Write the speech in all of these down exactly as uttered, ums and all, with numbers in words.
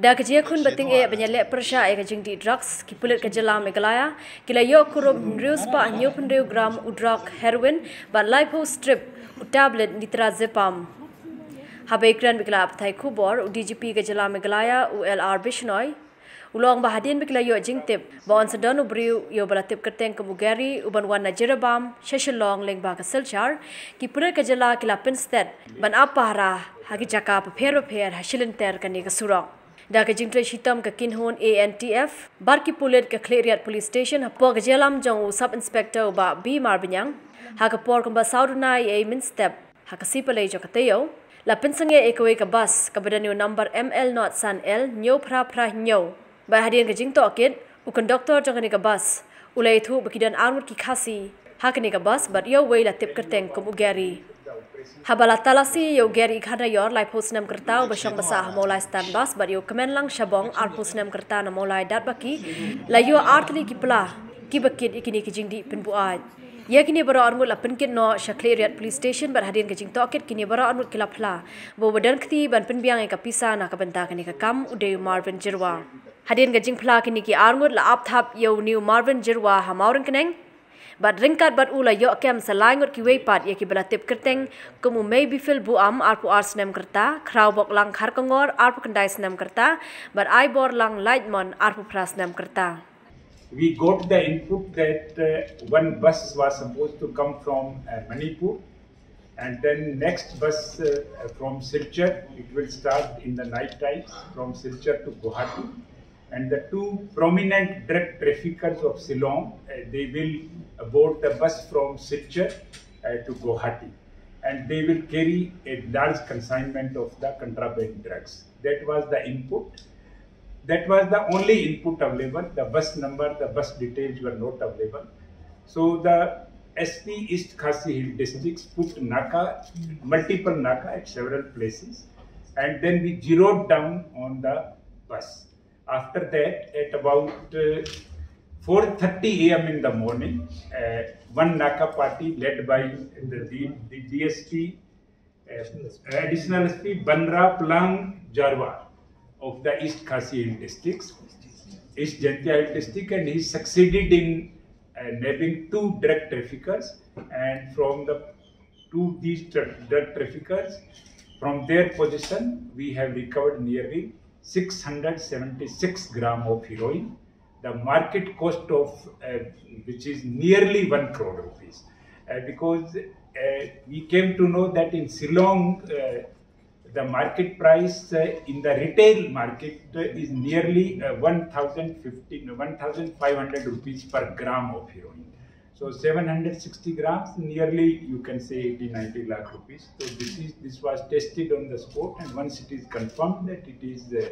Da ka jingïakhun ba tyngeh ban ïaleh pyrshah ïa ka jingdih drugs, ki pulit ka jylla Meghalaya ki la ïoh kurup hynriew spah hynñiew phew hynriew gram u drug heroin bad laiphew strip u tablet nitrazepam. Haba ïakren bad ki lad pathai khubor, u D G P ka jylla Meghalaya, u L R Bishnoi, u la ong ba hadien ba ki la ïoh jingtip ba yn sa don u briew ïa uba la tip kyrteng kum u Gary, uban wan na Jiribam sha Shillong lyngba ka Silchar, ki pulit ka jylla ki la pynstet ban ap pahara ha ki jaka bapher bapher ha shilynter kane ka surok. Da ka jingtrei shitom ka kynhun A N T F bad ki pulit ka Khliehriat Police Station hapoh ka jingïalam jong u Sub Inspector u Bah B Marbaniang, ha ka por kumba saw duna ïa i mynstep ha ka Sea Palais jong ka taïew, la pynsangeh ïa kawei ka bus kaba don ïa u number M L not san L hynñiew phra phra hynñiew. Bad hadien ka jingtohkit, u conductor jong kane ka bus u la ïathuh ba ki don arngut ki Khasi ha kane ka bus bad ïa uwei la tip kyrteng kum u Gary. Haba la talasi ïa u Gary Khanaior, laiphew snem ka rta, uba shong ba sah ha Mawlai Stand Bus, bad ïa u Kmenlang Shabong, arphew snem ka rta, na Mawlai Datbaki, la ïoh artylli ki pla kiba kit ïa kine ki jingdih pynbuaid. Ïa kine baroh arngut la pynkit noh sha Khliehriat Police Station bad hadien ka jingtohkit kine baroh arngut ki la phla ba uba don kti ban pynbiang ïa ka pisa na ka bynta kane ka kam u dei u Marvin Jyrwa. Hadien ka jingphla kine ki arngut la ap thap ïa une u Marvin Jyrwa ha Mawryngkneng. Bad ryngkat bad u la ïoh kem sa lai ngut kiwei pat ïa kiba la tip kyrteng kum u Maybefil Buam, arphew ar snem ka rta, Khrawboklang Kharkongor, arphew khyndai snem ka rta, bad Aiborlang Laitmon, arphew phra snem ka rta. We got the input that uh, one bus was supposed to come from uh, Manipur, and then next bus uh, from Silchar. It will start in the night times from Silchar to Guwahati. And the two prominent drug traffickers of Shillong, uh, they will board the bus from Silchar uh, to Guwahati, and they will carry a large consignment of the contraband drugs. That was the input. That was the only input available. The bus number, the bus details were not available. So the S P East Khasi Hill Districts put naka, multiple naka at several places, and then we zeroed down on the bus. After that, at about uh, four thirty a m in the morning, uh, one naka party led by the, the, the D S P, uh, Additional S P Banrap Lang Jarwa of the East Khasi Hill Districts, East Jaintia Hill District, and he succeeded in uh, nabbing two drug traffickers. And from the two these tra- drug traffickers, from their possession, we have recovered nearly six hundred seventy-six gram of heroin. The market cost of uh, which is nearly one crore rupees, uh, because uh, we came to know that in Shillong, uh, the market price uh, in the retail market uh, is nearly uh, one thousand fifty, one thousand five hundred rupees per gram of heroin. So seven hundred sixty grams, nearly you can say eighty, ninety lakh rupees. So this is this was tested on the spot, and once it is confirmed that it is uh,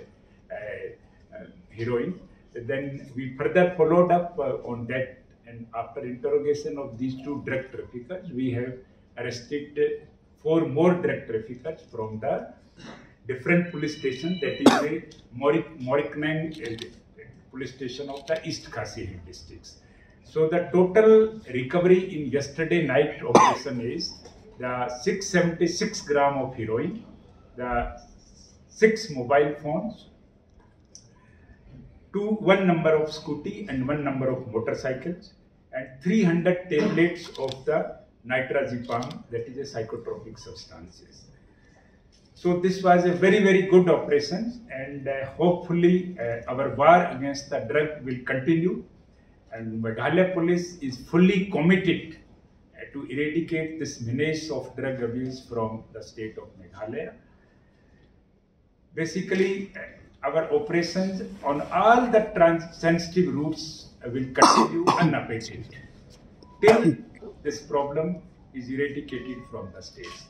uh, uh, heroin, then we further followed up uh, on that. And after interrogation of these two drug traffickers, we have arrested uh, four more drug traffickers from the different police station, that is the Morik, Moriknang uh, police station of the East Khasi Hill districts. So the total recovery in yesterday night operation is the six seventy-six gram of heroin, the six mobile phones, two, one number of scooty and one number of motorcycles, and three hundred tablets of the nitrazepam, that is a psychotropic substances. So this was a very, very good operation, and uh, hopefully uh, our war against the drug will continue, and Meghalaya Police is fully committed uh, to eradicate this menace of drug abuse from the state of Meghalaya. Basically, uh, our operations on all the trans- sensitive routes uh, will continue unabated till this problem is eradicated from the states.